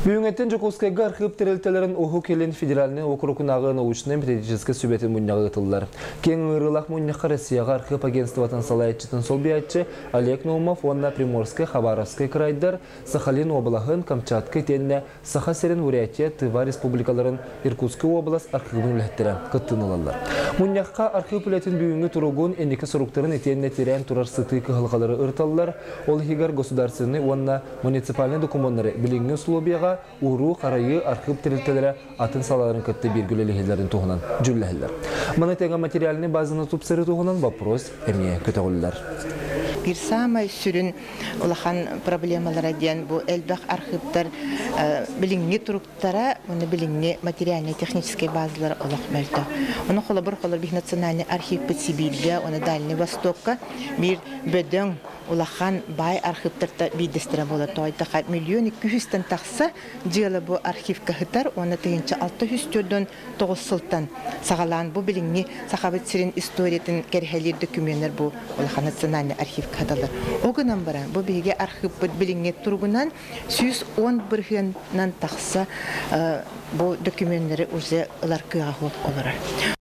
Бүгүҥҥэттэн Дьокуускайга архыып тэрилтэлэрин Уһук Илин федеральнай уокурукунааҕы научнай-методическай сүбэтин мунньаҕа ыытыллар. Киэҥ ыҥырыылаах мунньахха Россияҕа архыып агентствотын салайааччытын солбуйааччы Олег Наумов уонна Приморскай, Хабаровскай крайдар, Сахалин уобалаһын, Камчатка итиэннэ Саха сирин Бурятия, Тыва республикаларын Иркутскай уобалас архыыбын үлэһиттэрэ кыттыыны ылаллар. Мунньахха архыып үлэтин бүгүҥҥү туругун, инники соруктарын итиэннэ тирээн турар сытыы кыһалҕалары ырыталлар, ол иһигэр государственнай уонна муниципальнай докумуоннары билиҥҥи условияҕа ууруу-харайыы архыып тэрилтэлэрэ атын салааларын кытта бииргэ үлэлэһэллэрин туһунан дьүүллэһэллэр. Маны тэҥэ материальнай базаны тупсарыы туһунан вопрос эмиэ көтөҕүллэр. Биир саамай сүрүн улахан проблемалара диэн бу элбэх архыыптар билиҥҥи туруктара уонна билиҥҥи материальнай-техническэй базалара олох мөлтөх. Ону холобур холобур биһи национальный архивпыт Сибииргэ уонна Дальний Востокка биир бөдөҥ улахан баай архыыптарта биирдэстэрэ буолар. Тоҕойдоха миллион икки жүзтэн тахса дьыала бу архивка сытар уонна 1649 сылтан саҕалаан бу билиҥҥи Сахабыт сирин историятын кэрэһэлиир дөкүмүөннэр бу улахан национальный архивка сыталлар. Ол гынан баран бу биһиги архыыппыт билиҥҥи туругунан 110 бырыһыанынан тахса бу дөкүмүөннэри уже ылар кыаҕа суох олорор.